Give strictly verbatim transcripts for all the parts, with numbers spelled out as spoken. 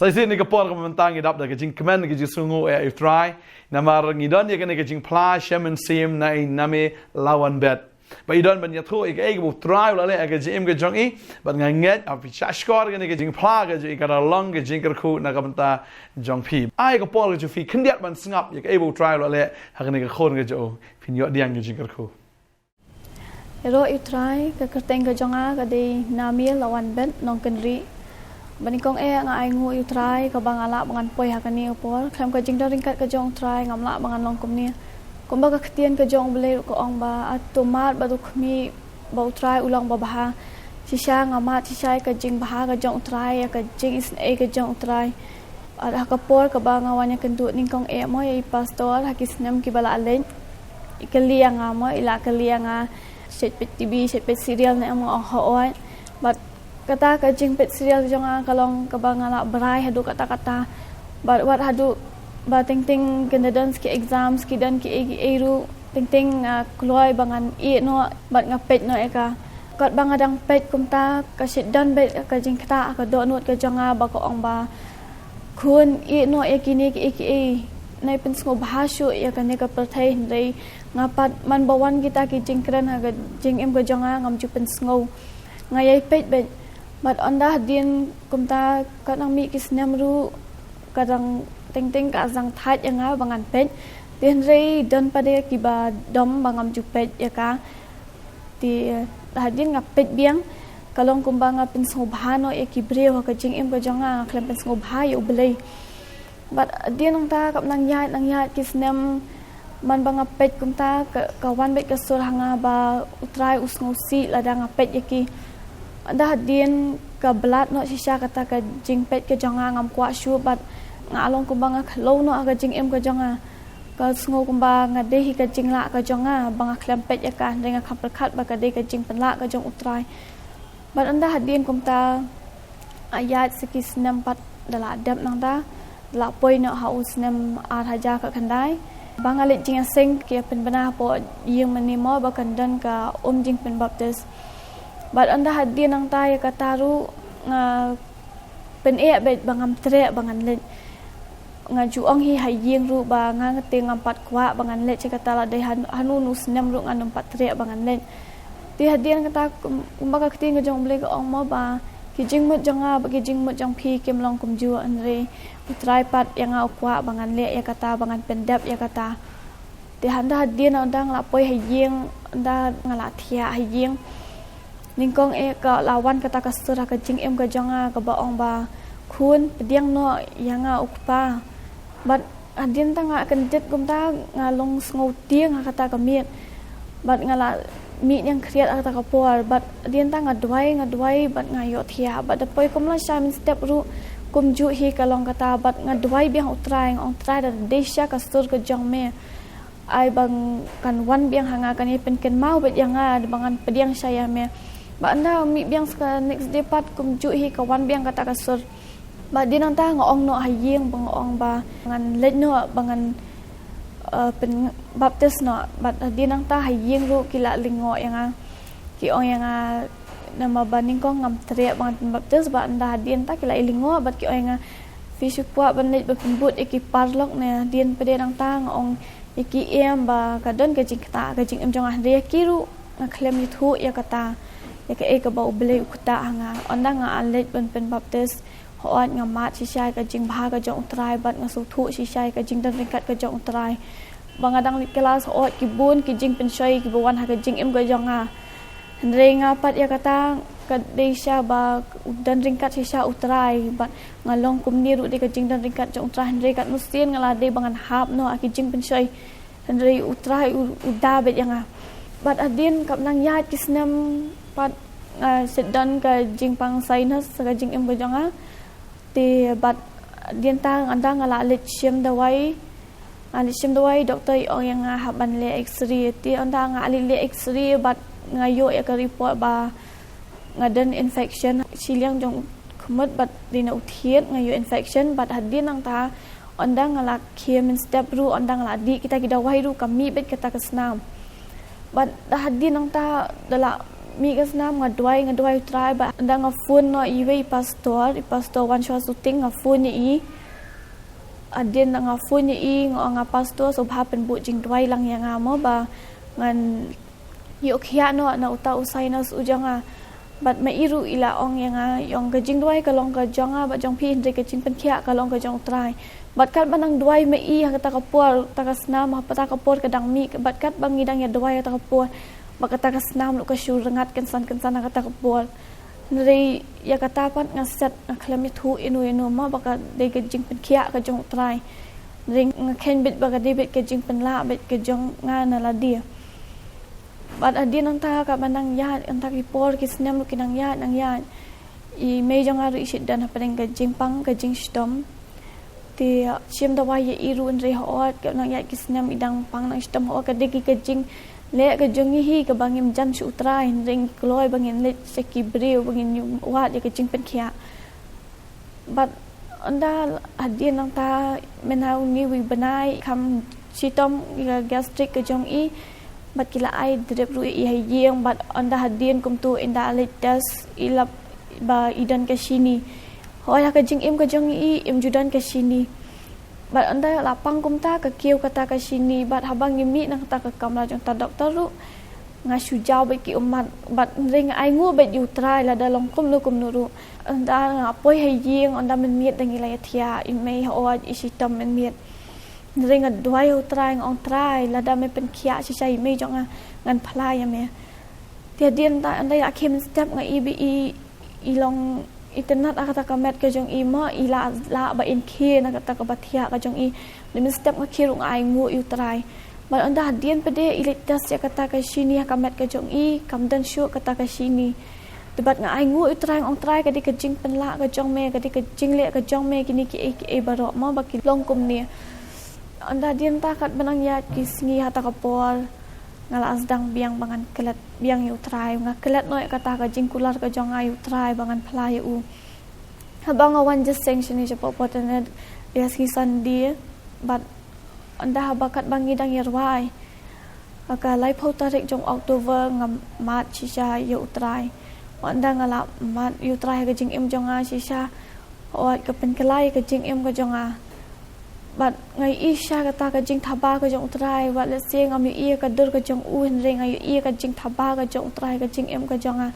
Sa shisien ha kane ka por kaba mynta ngi dap da ka jingkmen ka jingsngew eh ïa U Trai. Namar ngi don ïa kane ka jingphla shem mynsiem na i Name Lawan Bet. Ba i don ban ïathuh ïa kaei kaba U Trai u la leh ha ka jingim ka jong i. Bad nga ngeit ba phi shah shkor ïa kane ka jingphla ka jong i, ka la long ka jingkyrkhu na ka bynta jong phi. Ai ka por ka jong phi khyndiat ban sngap ïa kaei ba U Trai u la leh ha kane ka khun ka jong u. Phin ïoh pdiang ka jingkyrkhu. Ïaroh ïa U Trai, ka kyrteng ka jong nga ka dei Name Lawan Bet Nongkynrih. Ba nyngkong eh nga ainguh ïa U Trai kaba nga lah ba ngan poi ha kane ka por. Khlem ka jingdon ryngkat ka jong U Trai ngam lah ba ngan long kumne. Kumba ka ktien ka jong U Blei ruh ka ong ba, ah, to mad bad to khmih ba U Trai u long babha. Shisha nga mad shisha ïa ka jingbha ka jong U Trai, ïa ka jingisynei ka jong U Trai. Bad ha ka por kaba nga wan ïakynduh nyngkong eh mo ïa i pastor ha ki snem kiba la leit, i kylli ïa nga mo, i la kylli ïa nga, shet peit T V, shet peit serial ne em, nga ong hooid. Bad kata ka jingpeit serial jong nga ka long kaba nga la brai haduh katta katta. Bad wat haduh ba teng teng kan da don ki exams, ki don kiei kiei ruh, teng teng nga kloi ba ngan ïeh noh bad nga peit noh ïa ka. Katba nga dang peit kumta, ka shait don beit ka jingktah ha ka dohnud ka jong nga ba ka ong ba, khun, ïeh noh ïa kine kiei kiei, nai pynsngewbha shuh ïa kane ka pyrthei, hynrei nga pat, man ba wan kita ki jingkren ha ka jingim ka jong nga, ngam ju pynsngew. Nga ïai peit beit. Bad ynda hadien kumta, kat nang mih ki snem ruh, ka dang teng teng ka zang thait ïa nga ba ngan peit. Te hynrei don pat de kiba dom ba ngam ju peit ïa ka. Te hadien nga peit biang, ka long kumba nga pynsngewbha noh ïa ki briew ha ka jingim ka jong nga, nga khlem pynsngewbha ïa U Blei. Bad hadien nangta, katba nang ïaid nang ïaid ki snem, man ba nga peit kumta, ka, ka wan beit ka sur ha nga ba U Trai u sngewsih lada nga peit ïa ki. Ynda hadien ka blad noh shisha kata ka jingpeit ka jong nga, ngam kwah shuh bad nga long kumba nga khloo noh ha ka jingim ka jong nga. Ka sngew kumba nga dei hi ka jinglah ka jong nga ba nga khlem peit ïa ka, hynrei nga kham pyrkhat ba ka dei ka jingpynlah ka jong U Trai. Bad ynda hadien kumta, ïaid sa ki snem pat, da la dep nangta, da la poi noh ha u snem ar hajar khatkhyndai. Ba nga leit jingïaseng, ki ïa pynbna hapoh ïing mane mo ba kan don ka um jingpynbaptis. Bad ynda hadien nangta ïa kata ruh nga pyneh beit ba ngam treh ba ngan leit. Nga ju ong hi ha ïing ruh ba nga, nga te ngam pat kwah ba ngan leit sha kata, la dei han-, hano hano snem ruh ngan ym pat treh ba ngan leit. Te hadien kata kum-, kumba ka ktien ka jong U Blei ka ong mo ba ki jingmut jong nga bad ki jingmut jong phi kim long kumjuh, hynrei U Trai pat ïa nga u kwah ba ngan leh ïa kata, ba ngan pyndep ïa kata. Te ynda hadien ynda nga la poi ha ïing, ynda nga la thiah ha ïing. Nyngkong eh ka la wan kata ka sur ha ka jingim ka jong nga kaba ong ba, khun, pdiang noh ïa nga u kpa. Bad hadien ta nga kyndit kumta, nga long sngewtieng ha kata ka miet. Bad nga la mih ñiangkhriat ha kata ka por. Bad hadien ta nga duwai, nga duwai, bad nga ïohthiah. Bad da poi kumla sha mynstep ruh kumjuh hi ka long kata, bad nga duwai biang ha U Trai, nga ong, Trai, da dei shisha ka sur ka jong me. Ai ba kan wan biang ha nga, kan ïa pynkynmaw beit ïa nga, ba ngan pdiang sha ïa me. Bad ynda mih biang sa ka next day pat kumjuh hi ka wan biang kata ka sur. Bad hadien nangta nga ong noh ha ïing ba nga ong ba ngan leit noh ba ngan, eh, pynbaptis noh. Bad hadien nangta ha ïing ruh ki la lyngngoh ïa nga. Ki ong ïa nga namar ba nyngkong ngam treh ba ngan pynbaptis, bad ynda hadien ta ki la ïa lyngngoh bad ki ong ïa nga, phi shu kwah ban leit ban pynbud ïa ki paralok ne? Hadien pat de nangta nga ong ïa ki em ba ka don ka jingktah ha ka jingim jong nga, hynrei ïa ki ruh nga khlem ïathuh ïa kata, ïa kaei kaba U Blei u ktah ha nga. Ynda nga leit ban pynbaptis, hooid nga mad shisha ïa ka jingbha ka jong U Trai bad nga sngewthuh shisha ïa ka jingdon ryngkat ka jong U Trai. Ba nga dang leit klas, hooid ki bun ki jingpynshoi kiba wan ha ka jingim ka jong nga. Hynrei nga pat ïa kata, ka dei shisha ba u don ryngkat shisha U Trai, bad nga long kumne ruh dei ka jingdon ryngkat jong U Trai, hynrei katno sien nga la dei ba ngan hap noh ha ki jingpynshoi. Hynrei U Trai u, u da beit ïa nga. Bad hadien katba nang ïaid ki snem pat nga shait don ka jingpang sinus ha ka jingim ka jong nga. Te bad hadien ta ynda nga la leit shim dawai. Nga leit shim dawai, doktor i ong ïa nga hap ban leh X-ray. Te ynda nga leit leh X-ray bad nga ïoh ïa ka report ba nga don infection shiliang jong u khmut bad dei na u thied, nga ïoh infection. Bad hadien nangta ynda nga la khie mynstep ruh, ynda nga la dih kita ki dawai ruh ka mih beit kata ka snam. Bad da hadien nangta da la Mih ka snam nga duwai, nga duwai u Trai, bad ynda nga phone noh ïa i pastor, i pastor wan shuwa shooting, nga phone ïa i. Hadien nga phone ïa i, nga ong, nga pastor, sngewbha pynbud jingduwai lang ïa nga mo ba ngan ïoh khiah noh na uta u sinus u jong nga. Bad ma i ruh i la ong ïa nga, i ong ka jingduwai ka long ka jong nga bad jong phi, hynrei ka jingpynkhiah ka long ka jong u Trai. Bad katba nang duwai ma i ha kata ka por, kata ka snam ha kata ka por ka dang mih, bad katba ngi dang ïa duwai ha kata ka por, bad kata ka snam ruh ka shu rngat kynsan kynsan ha kata ka por. Hynrei ïa kata pat nga set, nga khlem ïathuh ïano ïano mo ba ka dei ka jingpynkhiah ka jong u Trai. Hynrei nga kheiñ beit ba ka dei beit ka jingpynlah beit ka jong nga na lade. Bad hadien nangta katba nang ïaid, nangta ki por ki snem ruh ki nang ïaid, nang ïaid, i mei jong nga ruh i shit don hapdeng ka jingpang ka jingshitom. Te shim dawai ïa i ruh, hynrei hooid katba nang ïaid ki snem i dang pang nang shitom. Hooid ka dei ki ka jingleh ka jong ngi hi kaba ngim jan sha u Trai, hynrei ngi kloi ba ngin leit sha ki briew ba ngin ïa wad ïa ka jingpynkhiah. Bad ynda hadien nangta mynta une u bnai kham shitom ïa ka gastric ka jong i. Bad ki la ai drip ruh ïa i ha ïing, bad ynda hadien kumta ynda leit test i lap ba i don ka shini. Hooid ha ka jingim ka jong i im ju don ka shini. Bad ynda la pang kumta ka kiew kata ka shini, bad haba ngi mih na kata ka kamra jong uta doktor ruh, nga shu jaw beit ki ummat, bad hynrei nga ainguh beit ïa u Trai lada long kumno kumno ruh. Ynda nga poi ha ïing, ynda mynmiet da ngi la ïathiah, i mei hooid i shitom mynmiet. Hynrei nga duwai ha u Trai, nga ong, Trai, lada me pynkhiah shisha ïa i mei jong nga, ngan phla ïa me. Te hadien nangta ynda ïa khie mynstep nga i ba i, i long itynnad ha kata ka met ka jong i mo, i lah, lah ba in khie na kata kaba thiah ka jong i. Te mynstep nga khie ruh nga ainguh ïa u Trai. Bad ynda hadien pat de i leit test ïa kata ka shini ha ka met ka jong i, kam don shuh kata ka shini. Te bad nga ainguh ïa u Trai, nga ong, Trai, ka dei ka jingpynlah ka jong me, ka dei ka jingleh ka jong me, kine kiei kiei baroh mo ba ki long kumne. Ynda hadien nangta katba nang ïaid ki sngi ha kata ka por, nga la sdang biang ba ngan klet biang ïa u Trai, nga klet noh ïa kata ka jingkular ka jong nga ïa u Trai ba ngan phla ïa u. Haba nga wan jingïaseng shane shapoh Port Anait, ïa sngi Sunday, bad ynda haba katba ngi dang ïa rwai, ha ka laiphew tarik jong October nga mad shisha ïa u Trai. Ynda nga la mad ïa u Trai ha ka jingim jong nga shisha, hooid ka pynkylla ïa ka jingim ka jong nga. Bad nga ïohi shisha kata ka jingthaba ka jong u Trai, wat lehse ngam ïohi ïa ka dur ka jong u, hynrei nga ïohi ïa ka jingthaba ka jong u Trai ha ka jingim ka jong nga.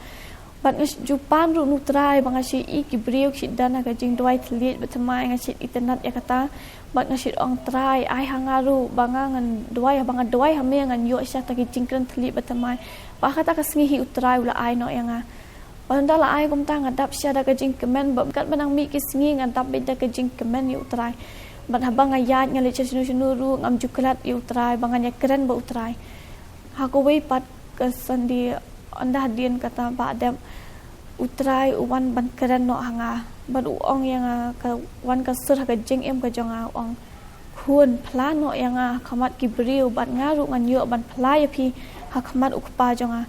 Bad nga shu pan ruh na u Trai ba nga shu ïohi ki briew ki shu don ha ka jingduwai thylliej bad thymmai, nga shu itynnad ïa kata. Bad nga shu ong, Trai, ai ha nga ruh ba nga ngan duwai, haba nga duwai ha me ngan ïoh shisha kita ki jingkren thylliej bad thymmai. Bad ha kata ka sngi hi u Trai u la ai noh ïa nga. Bad ynda la ai kumta nga dap shisha da ka jingkmen, bad katba nang mih ki sngi nga dap beit da ka jingkmen ïa u Trai. Bad haba nga ïaid nga leit sha shano shano ruh ngam ju klet ïa u Trai ba ngan ïakren bad u Trai. Ha kawei pat ka Sunday, ynda hadien kata ba dep, u Trai u wan ban kren noh ha nga. Bad u ong ïa nga, ka wan ka sur ha ka jingim ka jong nga, u ong, Khun, phla noh ïa nga ha khmat ki briew, bad nga ruh ngan ïoh ban phla ïa phi ha khmat u Kpa jong nga.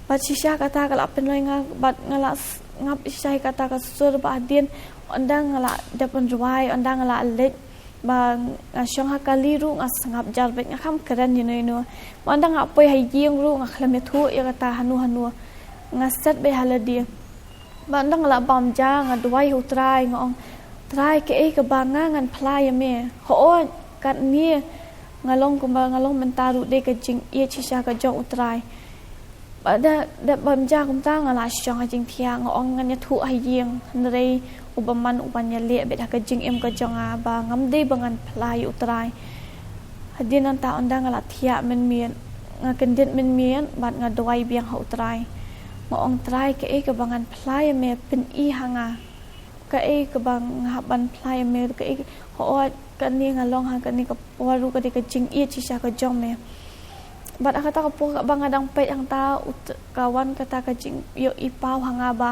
Bad shisha kata ka la pynlong ïa nga, bad nga la sngap shisha ïa kata ka sur, bad hadien ynda nga la dep ban rwai, ynda nga la leit, ba nga shong ha kali ruh nga sngap jar beit, nga kham kren ïano ïano. Bad ynda nga poi ha ïing ruh nga khlem ïathuh ïa kata hano hano. Nga set beit ha lade. Bad ynda nga la bam ja nga duwai ha u Trai, nga ong, Trai, kaei kaba nga ngan phla ïa me? Hooid, katne nga long kumba nga long mynta ruh dei ka jingïeit shisha ka jong u Trai. Bad da, da bam ja kumta nga la shong ha jingthiah, nga ong ngan ïathuh ha ïing, hynrei u bymman u wan ïaleh beit ha ka jingim ka jong nga ba ngam dei ba ngan phla ïa u Trai. Hadien nangta ynda nga la thiah mynmiet, nga kyndit mynmiet bad nga duwai biang ha u Trai. Nga ong, Trai, kaei kaba ngan phla ïa me, pyni ha nga. Kaei kaba nga hap ban phla ïa me, kaei, hooid, kane nga long ha kane ka por ruh ka dei ka jingïeit shisha ka jong me. Bad ha kata ka por kaba nga dang peit hangta, u T-, ka wan kata ka jingïohi paw ha nga ba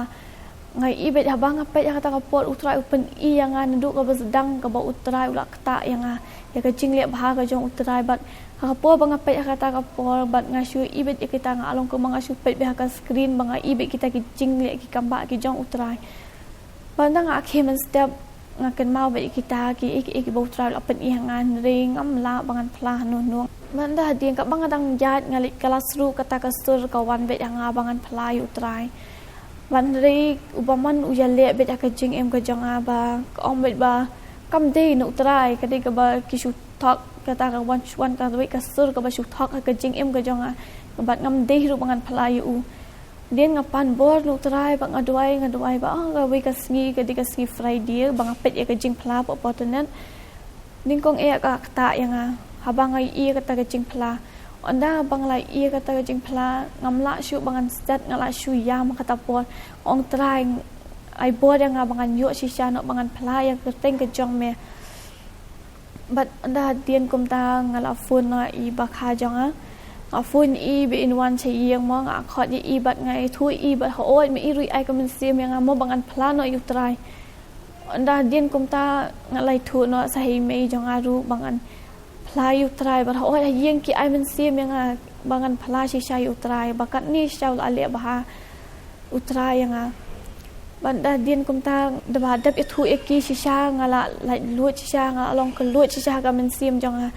nga ïohi beit haba nga peit ha kata ka por u Trai u pyni ïa nga naduh kaba sdang kaba u Trai u la ktah ïa nga ïa ka jingleh bha ka jong u Trai. Bad ha ka por ba nga peit ha kata ka por bad nga shu ïohi beit ïa kita, nga long kumba nga shu peit beit ha ka screen ba nga ïohi beit kita ki jingleh ki kam bah ki jong u Trai. Bad ynda nga khie mynstep Nga kynmaw bad ïa kita ki, ïa ki, ïa ki ba U Trai u la pyni ha nga, hynrei ngam lah ba ngan phla hangno hangno. Mynta hadien kaba nga dang ïaid nga leit klas ruh, kata ka sur ka wan bad ha nga ba ngan phla ïa U Trai. Bad hynrei u bymman u ïaleh bad ha ka jingim ka jong nga, ba ka ong bad ba kam dei na U Trai, ka dei kaba ki shu thok, kata ka wan, wan kawei ka sur kaba shu thok ha ka jingim ka jong nga. Bad ngam dei ruh ba ngan phla ïa u. Dien nga pan bor na U Trai, ba nga duwai, nga duwai ba, ah, kawei ka sngi, ka dei ka sngi Friday, ba nga peit ïa ka jingphla hapoh internet. Nyngkong eh ka ktah ïa nga haba nga ïohi ïa kata ka jingphla. Ynda ba nga la ïohi ïa kata ka jingphla, ngam lah shuh ba ngan stet, nga lah shuh ïam ha kata por. Ong, Trai, ai bor ïa nga ba ngan ïoh shisha noh ba ngan phla ïa ka kyrteng ka jong me. Bad ynda hadien kumta nga la phone na i bakha jong nga. Nga phone i ba in wan sha ïing mo, nga khot ïa i bad nga ïathuh ïa i bad, hooid, ma i ruh i ai ka mynsiem ïa nga mo ba ngan phla noh ïa U Trai. Ynda hadien kumta nga la ïathuh noh sa ha i mei jong nga ruh ba ngan phla ïa U Trai, bad hooid, ha ïing ki ai mynsiem ïa nga ba ngan phla shisha ïa U Trai, ba katne shisha u la leh bha U Trai ïa nga. Bad ynda hadien kumta, da ba dep ïathuh ïa ki shisha, nga la, la lait lut shisha, nga la long kylluid shisha ha ka mynsiem jong nga.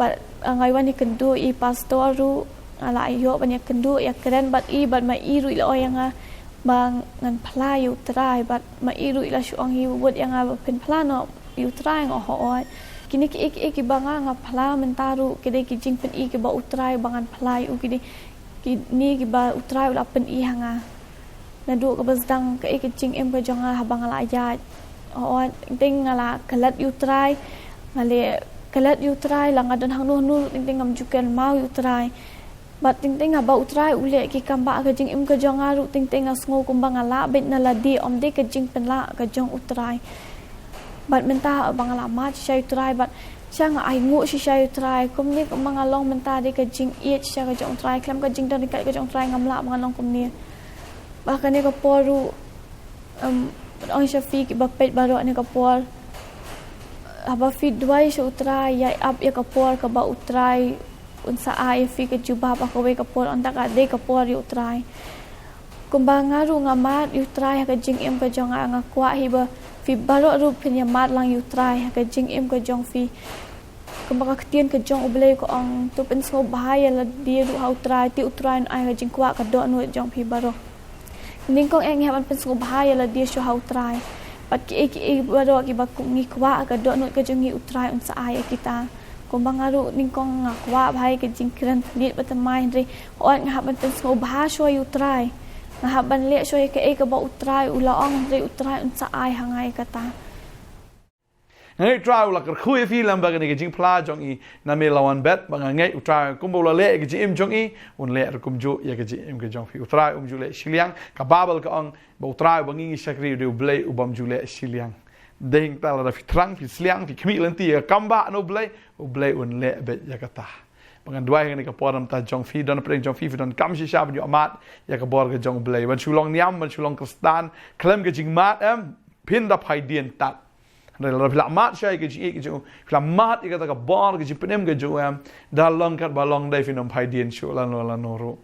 Bad, ah, nga wan ïakynduh i pastor ruh, nga la ïoh ban ïakynduh, ïakren bad i, bad ma i ruh i la ong ïa nga ba ngan phla ïa U Trai, bad ma i ruh i la shu ong hi, wad ïa nga ba phin phla noh ïa U Trai, nga ong hooid. Kine kiei kiei kiba nga, nga phla mynta ruh, ki dei ki jingpyni kiba U Trai ba ngan phla ïa u, ki dei kine kiba U Trai u la pyni ha nga. Naduh kaba sdang kaei ka jingim ka jong nga haba nga la ïaid. Hooid, teng teng nga la klet ïa U Trai, nga la klet ïa U Trai, la nga don hangno hangno ruh teng teng ngam ju kynmaw ïa U Trai. Bad teng teng haba U Trai u leh ki kam bah ha ka jingim ka jong nga ruh, teng teng nga sngew kumba nga lah beit na lade, ym dei ka jingpynlah ka jong U Trai. Bad mynta ba nga la mad shisha ïa U Trai, bad shisha nga ainguh shisha ïa U Trai, kumne kumba nga long mynta, dei ka jingïeit shisha ka jong U Trai, khlem ka jingdon ryngkat ka jong U Trai ngam lah ba ngan long kumne. Bad ha kane ka por ruh, em, ong sha phi kiba peit baroh, ha kane ka por, haba phi duwai sha U Trai, ïai ap ïa ka por kaba U Trai un sa ai ïa phi ka jubab ha kawei ka por, ynda ka dei ka por ïa U Trai. Kumba nga ruh nga mad ïa U Trai ha ka jingim ka jong nga, nga kwah hi ba phi baroh ruh phin ïa mad lang ïa U Trai ha ka jingim ka jong phi. Kumba ka ktien ka jong U Blei ka ong, to pynsngewbha ïa lade ruh ha U Trai, te U Trai un ai ka jingkwah ka dohnud jong phi baroh. Nyngkong eh ngi hap ban pynsngewbha ïa lade shuwa ha U Trai. Bad kiei kiei baroh kiba ngi kwah ha ka dohnud ka jong ngi, U Trai un sa ai ïa kita. Kumba nga ruh nyngkong nga kwah bha ïa ka jingkren pynïaid ba thymmai, hynrei hooid, nga hap ban pynsngewbha shuwa ïa U Trai. Nga hap ban leh shuwa ïa kaei kaba U Trai u la ong, hynrei U Trai un sa ai ha nga ïa kata. Nga ngeit U Trai u la kyrkhu ïa phi lem bad kane ka jingphla jong i, namar la wan bet, bad nga ngeit U Trai kumba u la leh ïa ka jingim jong i, un leh ruh kumjuh ïa ka jingim ka jong phi. U Trai um ju leh shiliang, ka Baibl ka ong ba U Trai uba ngi ngi shakri u dei U Blei u bym ju leh shiliang. Dei hangta lada phi thrang, phi shiliang, phi khmih lynti ïa ka kam bah na U Blei, U Blei un leh beit ïa kata. Bad ngan duwai ha kane ka por namar jong phi, don pdeng jong phi, phi donkam shisha ban ïoh mad ïa ka bor ka jong U Blei, ban shu long niam, ban shu long Khristan khlem ka jingmad, em, phin da phai dien tad. Hynrei lada phi la mad shisha ïa ka jingïeit ka jong u, phi la mad ïa kata ka bor ka jingpynim ka jong u, em, da long kat ba long, dei phin ym phai dien shuh lano lano ruh.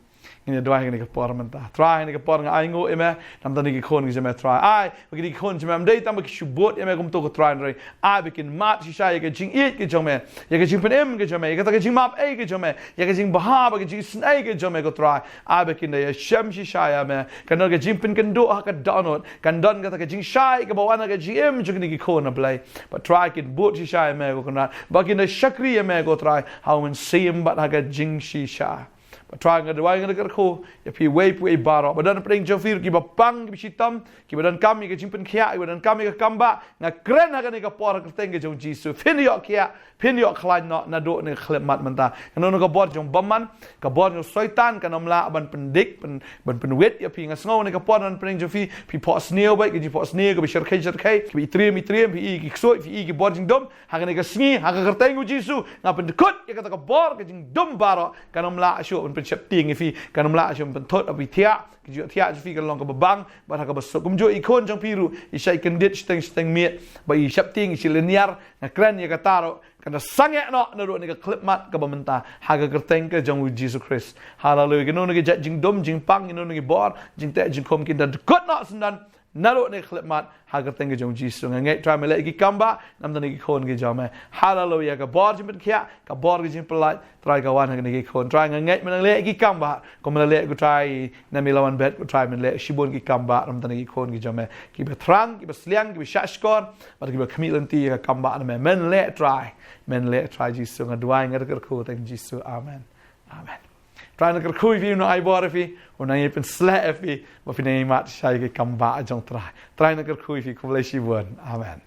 Ngin ïa duwai ha kane ka por mynta. Trai, ha kane ka por nga ainguh ïa me namar kine ki khun ki jong me, Trai. Ai ba kine ki khun jong me ym dei tang ba ki shu bud ïa me kumto ko Trai, hynrei ai ba kin mad shisha ïa ka jingïeit ka jong me, ïa ka jingpynim ka jong me, ïa kata ka jingmap ei ka jong me, ïa ka jingbha bad ka jingisynei ka jong me ko Trai. Ai ba kin da ïashem shisha ïa me. Kan don ka jingpynkynduh ha ka dohnud, kan don kata ka jingshai kaba wan ha ka jingim jong kine ki khun, A Blei. Bad Trai, kin bud shisha ïa me ko Kynrad, ba kin da shakri ïa me ko Trai ha u mynsiem bad ha ka jingshisha. Bad Trai, nga duwai, nga da kyrkhu ïa phi uwei pa uwei baroh ba don pdeng jong phi ruh, kiba pang, kiba shitom, kiba donkam ïa ka jingpynkhiah, kiba donkam ïa ka kam bah. Nga kren ha kane ka por ha ka kyrteng ka jong U Jisu, phin ïoh khiah, phin ïoh khlaiñ noh naduh kane ka khyllipmat mynta. Kano kano ka bor jong u bymman, ka bor jong u Soitan kan ym lah ban pyndik, pyn, ban pynwit ïa phi. Nga sngew ha kane ka por na pdeng jong phi, phi phohsniew beit, ka jingphohsniew kaba shyrkhei shyrkhei, kaba itriem itriem, phi i ki ksuid, phi i ki bor jingdum. Ha kane ka sngi, ha ka kyrteng U Jisu, nga pyndkut ïa kata ka bor ka jingdum baroh, kan ym lah shuh ban pynsheptieng ïa phi, kan ym lah shuh ban pynthut ïa phi thiah, ka jingïohthiah jong phi kan long kaba bang bad ha kaba suk. Kumjuh i khun jong phi ruh, i shah i kyndit shiteng shiteng miet, ba i sheptieng, i shu lynñiar, nga kren ïa kata ruh kan da sangeh noh naduh kane ka khyllipmat kaba mynta, ha ka kyrteng ka jong U Jisu Khrist. Haleluia. Kino kino ki jait jingdum jingpang, kino kino ki bor jingteh jingkhum, kin da dkut noh syndon. naduh ne khlem mat ha ka kyrteng ka jong Jisu. Nga ngeit Trai me leh ki kam ba namar ne ki khun ki jong me. Haleluya. Ka bor jingpynkhiah, ka bor ka jingpyllait, Trai ka wan ha kine ki khun. Trai nga ngeit me nang leh ki kam ba, kum me leh ko Trai, na me la wan bet ko Trai me leh shibun ki kam ba namar ne ki khun ki jong me. Ki ba thrang, ki ba sliang, ki ba shah shkor, bad ki ba khmih lynti ka kam ba na me. Men leh Trai, men leh Trai Jisu, nga duwai nga da kyrkhu teng Jisu. Amen. Amen. Trai na kyrkhu ïa phi, u nang ai bor ïa phi, u nang ïa pynsleh ïa phi, ba phin ïa mat shai ki kam ba jong Trai. Trai na kyrkhu ïa phi, khublei shibun. Amen.